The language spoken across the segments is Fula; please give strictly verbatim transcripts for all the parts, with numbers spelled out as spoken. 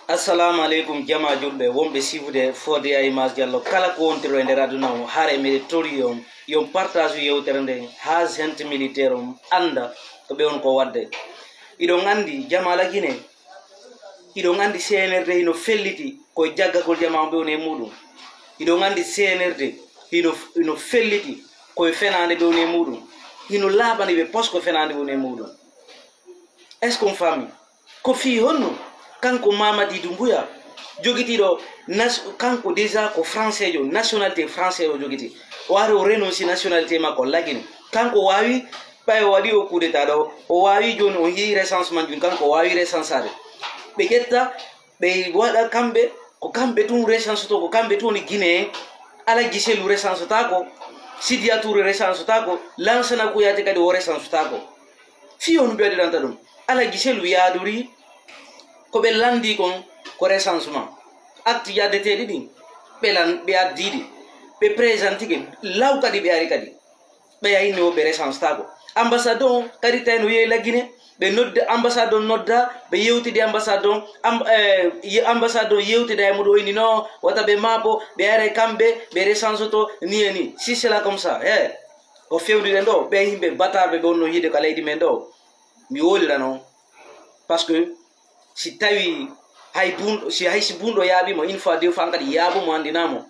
Assalamu aleykum, jama julɓe wonɓe sifude Fodé Image Diallo, kala ko wontiro e nder aduna o, hare meɗe tori on yon partage yewtere nde ha gente militaire on anda ko ɓe on ko wadde. Iɗon andi jama la Guinée, iɗon andi C N R D hino felliti koye jaggagol jama on ɓe woni e muɗum. Iɗon andi C N R D hino, hino felliti koye fenande ɓe woni e muɗum. Hino laaɓani ɓe pos ko fenande ɓe woni e muɗum. Est-ce qu'on famille? Ko fii honno kanko Mamadi Doumbouya jogitiiɗo nas-, kanko déjà ko français jo, nationalité français o jogiti. O ari o renonci nationalité makko lagine. Kanko waawi, ɓay o waɗi o coup d'état ɗo, o waawi jooni o yii recensement jun, kanko waawi recensaade. Ɓe ƴetta, ɓe waɗa kamɓe, ko kamɓe tun recense to, ko kamɓe tun woni Guinéen. Ala Giselu recense taako, Sidiya Touré recense taako, Lansana Kouyaté kadi o recense taako. Fii on ɓe waɗiranta ɗum. Ala Giselu yaadori ko ɓe lanndii kon ko recensement. Acte yaddeteeɗi ɗin, ɓe lan-, ɓe addii ɗi. Ɓe présentike, law kadi ɓe ari kadi. Ɓe yahii ni o ɓe recensetaako. Ambassade on kadi tawi no yehi la Guinée, ɓe nodda ambassade on nodda, ɓe yewtidi ambassade on, am-, eh, ye-, ambassade on yewtida e muɗum o inni non, wata ɓe maapo, ɓe ara e kamɓe, ɓe recense to, ni e ni. Si c'est là comme ça, eh, ko fewndiden ɗo, ɓe yimɓe batarɓe ɓe wonno yiide ka leydi men ɗo. Mi wolira non. Parce que si tawi hay bun-, si hay si bunɗo yaaɓi mo une fois, deux fois, an kadi yaabu mo, anndina mo,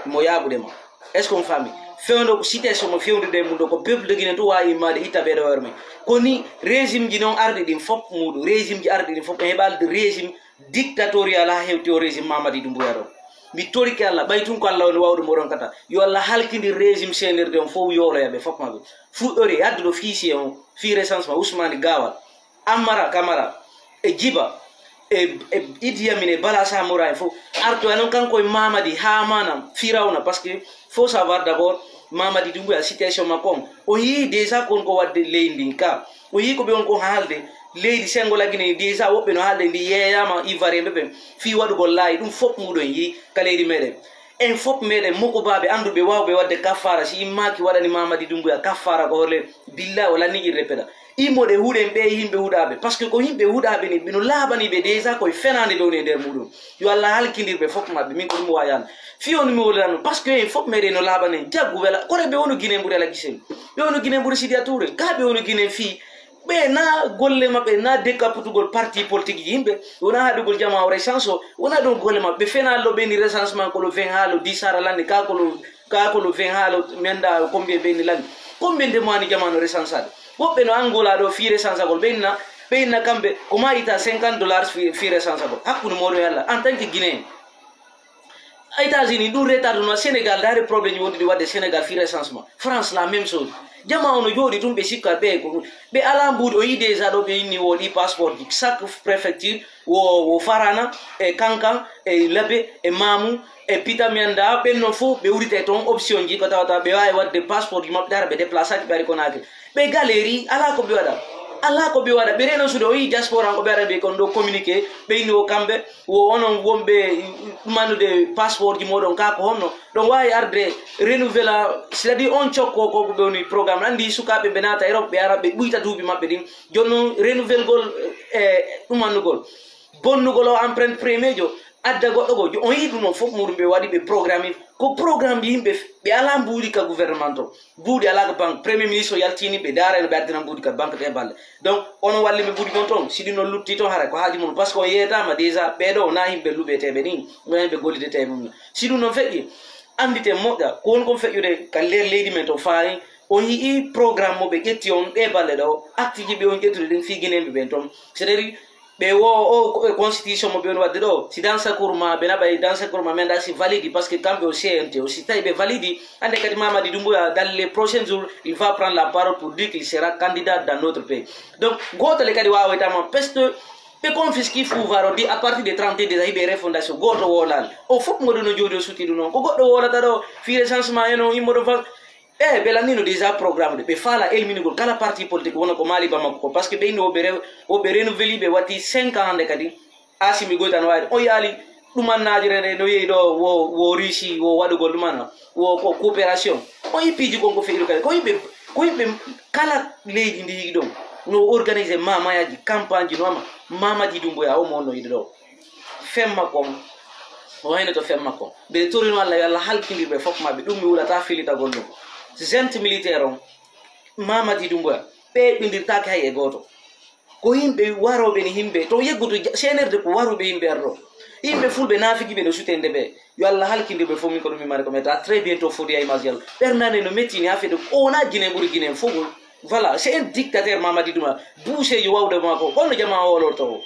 mo yaaɓude ma. Est-ce qu'on famille? Fewndo ko situation mo fewndirde e mum ɗo, ko peuple de Guinée to waawi immaade itta ɓeeɗo hoore mum. Ko ni régime ji noon arɗi ɗin fof muuɗum, régime ji arɗi ɗin fof, en heɓaali régime dictatorial haa hewti o régime Mamadi Doumbouya ɗo. Mi torike Allah, ɓay tun ko Allah woni waawde mo ronkata. Yo Allah halkindir régime C N R D on fof, yooloya ɓe fof maɓɓe. Fuɗɗori adduɗo fichier on, fii recensement Ousmane Gawal, Amara Camara, e Djiba, e, e Idi Amin, e Bala Samora en fof. Artoya noon kanko e Mamadi, Hamana, Firawna, parce que faut savoir d'abord, Mamadi Doumbouya, situation makko on. O yii déjà kon ko wadde leydi ndin ka. O yii ko ɓe on kon haalde. Leydi Sengo Lagine déjà woɓɓe no haalde ndi yeeyaama Ivoirien ɓe ɓen. Fii waɗugol laayi, ɗum fof muɗon yii ka leydi meɗen. En fof meɗen mokobaaɓe annduɓe waawɓe waɗde kaffaara. Si immaaki waɗani Mamadi Doumbouya kaffaara ko horle, billahi o lanni irre peɗa. Immoɗe huɗen ɓe yimɓe huɗaaɓe. Parce que ko yimɓe huɗaaɓe ni, ɓe no laaɓani ɓe déjà koye fenaande ɓe woni e nder muɗum. Yo Allah halkindir ɓe fof maɓɓe. Min ko ɗum mi waawi haalde. Fii on mi wolirano. Parce que en fof meɗen no laaɓani en. Jaggu wela. Kore ɓe wonu Guinée mburi ala gisel. Ɓe wonu Guinée mburi Sidiya Touré. Ka ɓe wonu Guinée fii. Ɓe na golle maɓɓe, na décapitugol parti politique ji yimɓe, wona haɗugol jama o recensé o, wona ɗum golle maɓɓe. Ɓe fena lo ɓe ni recensement ko lo vingt haa lo dix sara lanni, ka ko lo, ka ko lo vingt haa lo mi annda combien ɓe ni lanni. Combien de mois ni jama no recensade? Woɓɓe no Angola ɗo fii recensagol, ɓe inna, ɓe inna kamɓe ko ma ita cinquante dollars fii, fii recensagol. Hakkunde moɗon e Allah, en tant que Guinéen. États-Unis, ɗum retard no Sénégal, ndaare problème ji wonduɗi wadde Sénégal fii recensement. France, la même chose. Jama ono jooɗi tun ɓe sikka ɓe ko, ɓe ala mbuuɗi, o yi déjà ɗo ɓe inni woɗi passeport ji. Chaque préfecture, wo, wo Farana, e Kankan, e Labe, e Mamu, e Pita mi annda, ɓen non fof ɓe urite toon option ji ko tawata ɓe waawi wadde passeport ji maɓɓe ɗara ɓe déplacé ɓe ari Conakry. Ɓe galeri, ala ko ɓe waɗa. Ala ko ɓe waɗa. Ɓe reno suude o yi diaspora ko ɓe waɗa ɓe kon ɗo communiqué, ɓe inni o kamɓe, wo onon wonɓe ɗumanude passeport ji moɗon ka ko honno? Ɗon waawi arde renouvela, c'est-à-dire on cokko ko ko ɓe woni programme. Anndi sukaaɓe ɓe naata Europe, ɓe ara ɓe ɓuyta duuɓi maɓɓe ɗin. Jooni non renouvelgol, e ɗumannugol. Bonnugol o empreinte premier jo, adda goɗɗo go. Jo, on yii ɗum on fof muɗum ɓe waɗi ɓe programme. Ko programme yimɓe, ɓe ala mbuuɗi ka gouvernement to. Mbuuɗi ala ka banque. Premier ministre o yaltini ɓe ndaara no ɓe addana mbuuɗi ka banque ɗe balle. Donc, onon walli ɓe mbuuɗi mon toon. Si ɗum non lutti toon hara ko haaji mon. Parce que on yeetama déjà ɓeɗo wona yimɓe luɓeteɓe ni. Wona yimɓe gollideteɓe mum. Si ɗum non feƴƴi, andite moƴƴa. Ko woni kon feƴƴude ka nder leydi men to faari. On yii programme mo ɓe ƴetti on ɗe balle ɗo. Acte ji ɓe on ƴettude ɗin fii Guinéen ɓe ɓen toon. C'est-à-dire, ɓe wo o, o constitution mo ɓe woni wadde ɗo, si Dansokoro ma, ɓe naɓa e Dansokoro ma, mi annda si valide, parce que kamɓe o C N T o, si tawi ɓe valide, hannde kadi Mamadi Doumbouya, dans les prochains jours, il va prendre la parole pour dire qu'il sera candidat dans notre pays. Donc, gooto le kadi waawetama, parce que ɓe confisque pouvoir o, di à partir de trente et un déjà, hiɓe refondation, gooto woolaali. O fof mo ɗum no jooɗi o suti ɗum noon. Ko goɗɗo woolata ɗo, fii recensement en o, immoɗo fa-, E, ɓe lannino déjà programme de, ɓe faala elminugol kala parti politique wona ko Mali Bamako ko, parce que ɓe inni woɓɓe re-, woɓɓe renouveli, ɓe watti cinq ans hannde kadi. Asimi Goïta no wawi, o yaali ɗumannaaji rene no yehi ɗo wo, wo Russie, wo waɗugol ɗumana, wo ko coopération. O yi piiji kon ko feƴiru kadi, ko yimɓe, ko yimɓe kala leydi ndi yiɗi ɗon, no organiser mamayaji, campagne ji no ama, Mamadi Doumbouya o mo wonno yiɗi ɗo. Fen makko on, o hayno to fen makko on. Mbeɗe torino Allah, yo Allah halkindir ɓe fof maɓɓe. Ɗum mi wulata filitagol ɗum. Junte militaire on, Mamadi Doumbouya, ɓe ɓindirtaake hay e gooto. Ko yimɓe warooɓe ni yimɓe. To yeggude ja-, C N R D ko warooɓe yimɓe arɗo. Yimɓe fulɓe naafiki ɓe no sutende ɓe. Yo Allah halkindir ɓe fof, min ko ɗum mi mari ko meta. Très bientôt, Fodya Image Yalla. Ɓernane no metti ni, affaire de, o wona Guinée ɓuri Guinée fof. Voilà, c'est un dictateur, Mamadi Doumbouya. Boucher yo wawde makko. Kono jama o wolorto o.